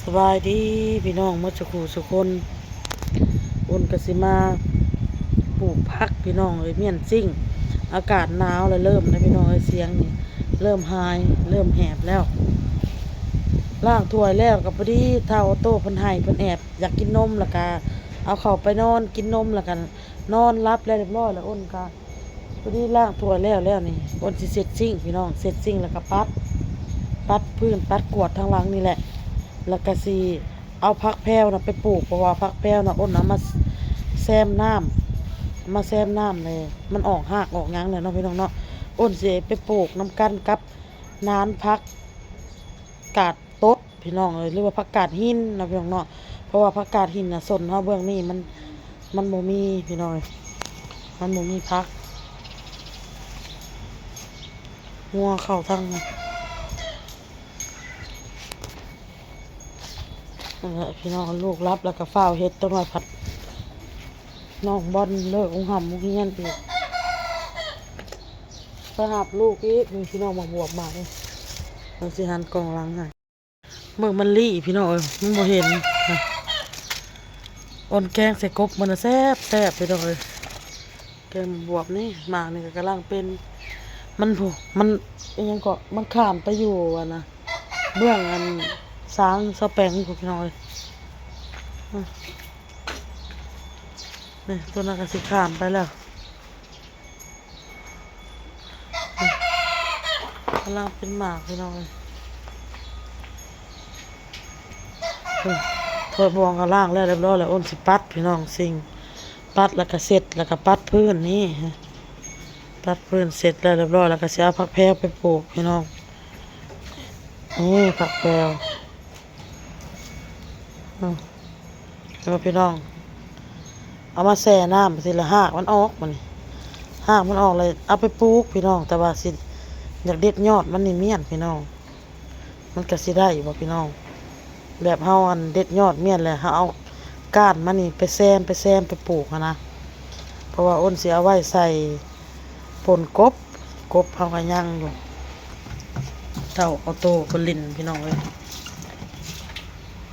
ສະບາຍດີພີ່ນ້ອງໝົດສູ່ຄູ່ສູ່ຄົນ. ອຸ່ນກໍຊິມາປູກຜັກພີ່ນ້ອງເອີຍ, ມ້ຽນຊິ້ງ. ອາກາດໜາວແລ້ວ ເລີ່ມແລ້ວພີ່ນ້ອງເອີຍ, ສຽງນີ້ເລີ່ມຫາຍ ເລີ່ມແຫບແລ້ວ. ລ້າງຖ້ວຍແລ້ວກໍພໍດີ ທ້າວໂອໂຕ້ເພິ່ນໄຫ້ ເພິ່ນແອບຢາກກິນນົມ ແລ້ວກໍເອົາເຂົ້າໄປນອນ ກິນນົມ ແລ້ວກໍນອນຫຼັບແລ້ວ ຮຽບຮ້ອຍແລ້ວ. ອຸ່ນກໍ ພໍດີລ້າງຖ້ວຍແລ້ວແລ້ວນີ້ ອຸ່ນຊິເຊັດຊິ້ງພີ່ນ້ອງ, ເຊັດຊິ້ງແລ້ວກໍປັດ ປັດພື້ນ ປັດກວາດທາງຫຼັງນີ້ແຫຼະ. ແລ້ວກໍຊິເອົາຜັກແພວນະໄປປູກ ເພາະວ່າຜັກແພວນະ ອຸ່ນເອົາມາແຊມນ້ຳ ມາແຊມນ້ຳແລ້ວ ມັນອອກຮາກອອກຫຍັງແລ້ວເນາະພີ່ນ້ອງເນາະ. ອຸ່ນຊິໄປປູກນຳກັນກັບນານຜັກກາດ ຕົດພີ່ນ້ອງເອີຍ ຫຼືວ່າຜັກກາດຫີນເນາະພີ່ນ້ອງເນາະ. ເພາະວ່າຜັກກາດຫີນນະ ຊົນເຮົາເບື້ອງນີ້ມັນ ມັນບໍ່ມີພີ່ນ້ອງເອີຍ, ມັນບໍ່ມີຜັກ. ງົວເຂົ້າທາງ ນັ້ນແຫຼະພີ່ນ້ອງ, ລູກຫຼັບແລ້ວກໍຟ້າວເຮັດ. ຕົວນ້ອຍພັດ ນ້ອງບອນເລີກໂຮງຮ່ຳໂຮງຮຽນອີກ ໄປຮັບລູກອີກ. ນີ້ພີ່ນ້ອງ ໝາກບວບໝາກນີ້ ມັນຊິຫັນກ້ອງຫຼັງໃຫ້. ເບິ່ງມັນລີ້ພີ່ນ້ອງເອີຍ ມັນບໍ່ເຫັນ. ອ່ອນແກງໃສ່ກົບມັນນະແຊບໆ ພີ່ນ້ອງເອີຍ. ແກງໝາກບວບນີ້ ໝາກນີ້ກໍກຳລັງເປັນ ມັນ ມັນອີ່ຫຍັງເກາະ ມັນຂ້າມໄປຢູ່ອັນນະ ເບື້ອງອັນສາງສາວແປງພຸ້ນພີ່ນ້ອງເອີຍ. ນີ້ ຕົວນັ້ນກໍຊິຂ້າມໄປແລ້ວ. ກຳລັງເປັນໝາກພີ່ນ້ອງເອີຍ. ເອີ ຖ້ວຍບວງກໍລ້າງແລ້ວຮຽບຮ້ອຍແລ້ວ. ອຸ່ນຊິປັດພີ່ນ້ອງ ຊິງ ປັດແລ້ວກໍເຊັດ ແລ້ວກໍປັດພື້ນນີ້ ປັດພື້ນເຊັດແລ້ວຮຽບຮ້ອຍ ແລ້ວກໍຊິເອົາຜັກແພວໄປປູກພີ່ນ້ອງ. ນີ້ ຜັກແພວ ອືມ ເຫັນບໍ່ພີ່ນ້ອງ? ເອົາມາແຊ່ນ້ຳຊິລະຮາກມັນອອກ ບາດນີ້ຮາກມັນອອກແລ້ວເອົາໄປປູກພີ່ນ້ອງ. ແຕ່ວ່າຊິຢາກເດັດຍອດມັນນີ້ມ້ຽນພີ່ນ້ອງ, ມັນກະຊິໄດ້ຢູ່ບໍ່ພີ່ນ້ອງ? ແບບເຮົາອັນເດັດຍອດມ້ຽນແລ້ວ ເຮົາເອົາກ້ານມັນນີ້ໄປແຊມ ໄປແຊມ ໄປປູກຫັ້ນນະ. ເພາະວ່າອຸ່ນຊິເອົາໄວ້ໃສ່ ປົນກົບ ກົບເຮົາກໍຍັງຢູ່. ເຕົ້າເອົາໂຕໄປຫຼິ້ນພີ່ນ້ອງເອີຍ.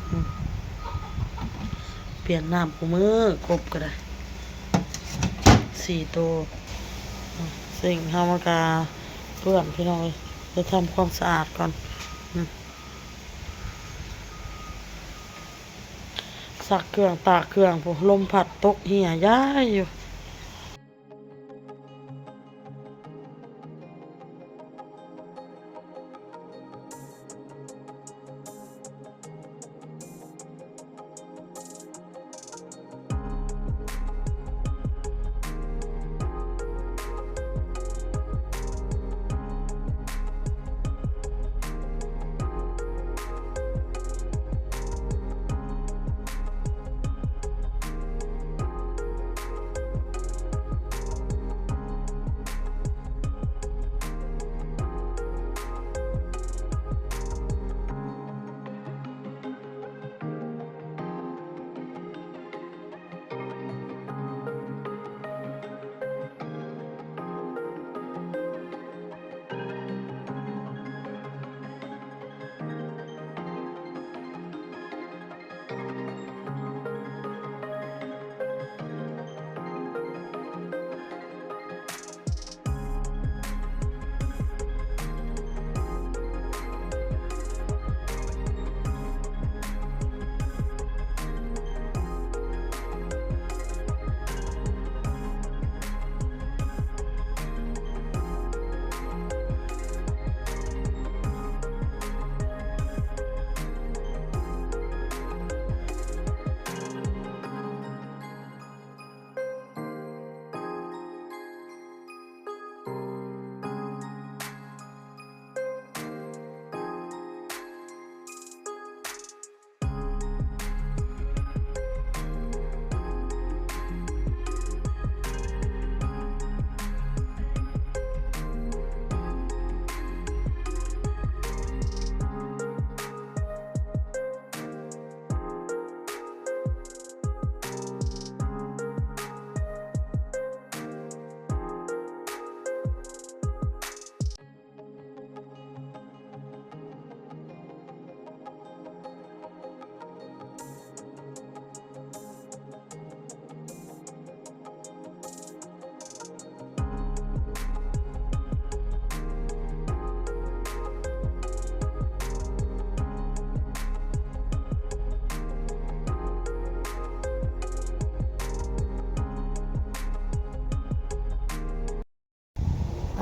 ອືມ ປ່ຽນນ້ຳຄູ່ມື້ ກົບກໍໄດ້ ສີ່ໂຕ. ອືມ ຊິງເຮົາມັນກໍເປື້ອນພີ່ນ້ອງເອີຍ, ໄປທຳຄວາມສະອາດກ່ອນ. ອືມ ຊັກເຄື່ອງ ຕາກເຄື່ອງ ພຸ້ນ ລົມພັດຕົກເຫຍຢາຍຢູ່.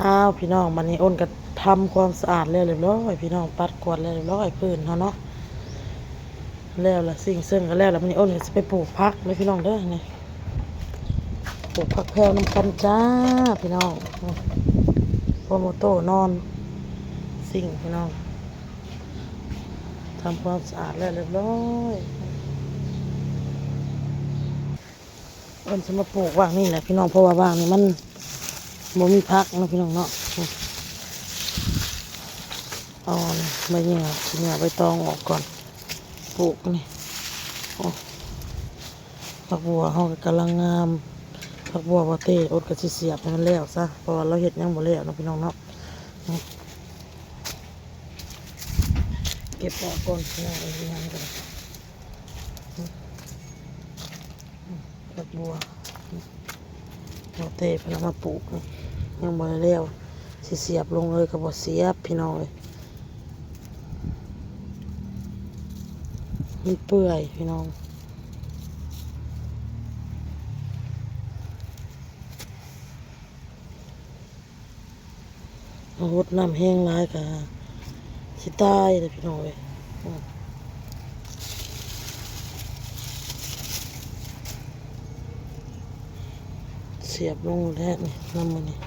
ອ້າວ ພີ່ນ້ອງ ບັດນີ້ອ້ນກໍທຳຄວາມສະອາດແລ້ວລຽບລ້ອຍ ພີ່ນ້ອງ ປັດກວາດແລ້ວລຽບລ້ອຍ ພື້ນເຮົາເນາະ ແລ້ວລະ ຊິງເຊິ່ງກໍແລ້ວລະ ບັດນີ້ອ້ນກໍຊິໄປປູກຜັກເດີ ພີ່ນ້ອງເດີ ນີ້ ປູກຜັກແພ້ວນຳກັນຈ້າ ພີ່ນ້ອງ ໂປໂມໂຕນອນຊິງ ພີ່ນ້ອງ ທຳຄວາມສະອາດແລ້ວລຽບລ້ອຍ. ເພິ່ນຊິມາປູກຫວ່າງນີ້ແຫຼະພີ່ນ້ອງ ເພາະວ່າຫວ່າງນີ້ມັນບໍ່ມີຜັກເນາະ ພີ່ນ້ອງເນາະ ເອົາໃບເຫຍື້ອ ຂີ້ເຫຍື້ອໃບຕອງອອກກ່ອນ ປູກນີ້ ໂອ້ ຜັກບົວເຮົາກໍກຳລັງງາມ ຜັກບົວບໍ່ເຕ ອົດກໍຊິສຽບໃຫ້ມັນແລ້ວຊະ ເພາະວ່າລາວເຮັດຍັງບໍ່ແລ້ວເນາະ ພີ່ນ້ອງເນາະ ເກັບອອກກ່ອນ ພີ່ນ້ອງເອີຍ ຍັງກໍໄດ້ ອືມ ອືມ ດອກບົວ ບໍ່ເຕເພິ່ນເອົາມາປູກນີ້ ຍັງບໍ່ໄດ້ແລ້ວ ຊິສຽບລົງເລີຍກໍບໍ່ສຽບ ພີ່ນ້ອງເອີຍ ມັນເປື່ອຍ ພີ່ນ້ອງ ຫົດນ້ຳແຮງຫຼາຍກໍຊິຕາຍເດ້ພີ່ນ້ອງເອີຍ ອືມ ສຽບລົງແລ້ວນີ້ ນ້ຳມື້ນີ້.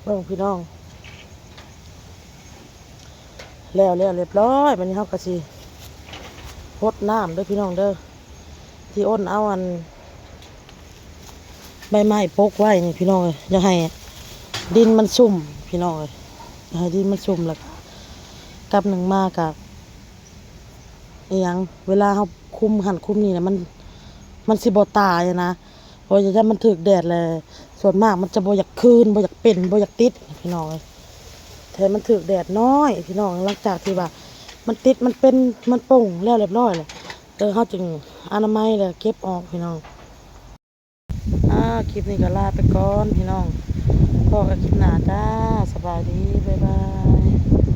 ເບິ່ງພີ່ນ້ອງ ແລ້ວ ແລ້ວລຽບລ້ອຍ ບັດນີ້ເຮົາກໍຊິຫົດນ້ຳເດີພີ່ນ້ອງເດີ ທີ່ອ້ນເອົາອັນ ໃບໄມ້ປົກໄວ້ນີ້ພີ່ນ້ອງເອີຍ ຢາກໃຫ້ດິນມັນຊຸ່ມພີ່ນ້ອງເອີຍ ຢາກໃຫ້ດິນມັນຊຸ່ມ ແລ້ວກັບໜຶ່ງມາກະ ອີຫຍັງ ເວລາເຮົາຄຸມຫັ້ນຄຸມນີ້ນະ ມັນ ມັນຊິບໍ່ຕາຍນະ ເພາະວ່າຢ້ານມັນຖືກແດດແຫຼະ ສ່ວນມາກມັນຈະບໍ່ຢາກຄືນ ບໍ່ຢາກເປັນ ບໍ່ຢາກຕິດພີ່ນ້ອງເອີຍ ແຕ່ມັນຖືກແດດໜ້ອຍພີ່ນ້ອງ ຫຼັງຈາກທີ່ວ່າມັນຕິດ ມັນເປັນ ມັນປົ່ງແລ້ວລຽບລ້ອຍແລ້ວ ເອີ ເຮົາຈຶ່ງອະນາໄມ ແລ້ວເກັບອອກພີ່ນ້ອງ. ອ່າ ຄລິບນີ້ກໍລາໄປກ່ອນພີ່ນ້ອງ ພໍ້ກັນຄລິບໜ້າຈ້າ ສະບາຍດີ ບາຍບາຍ.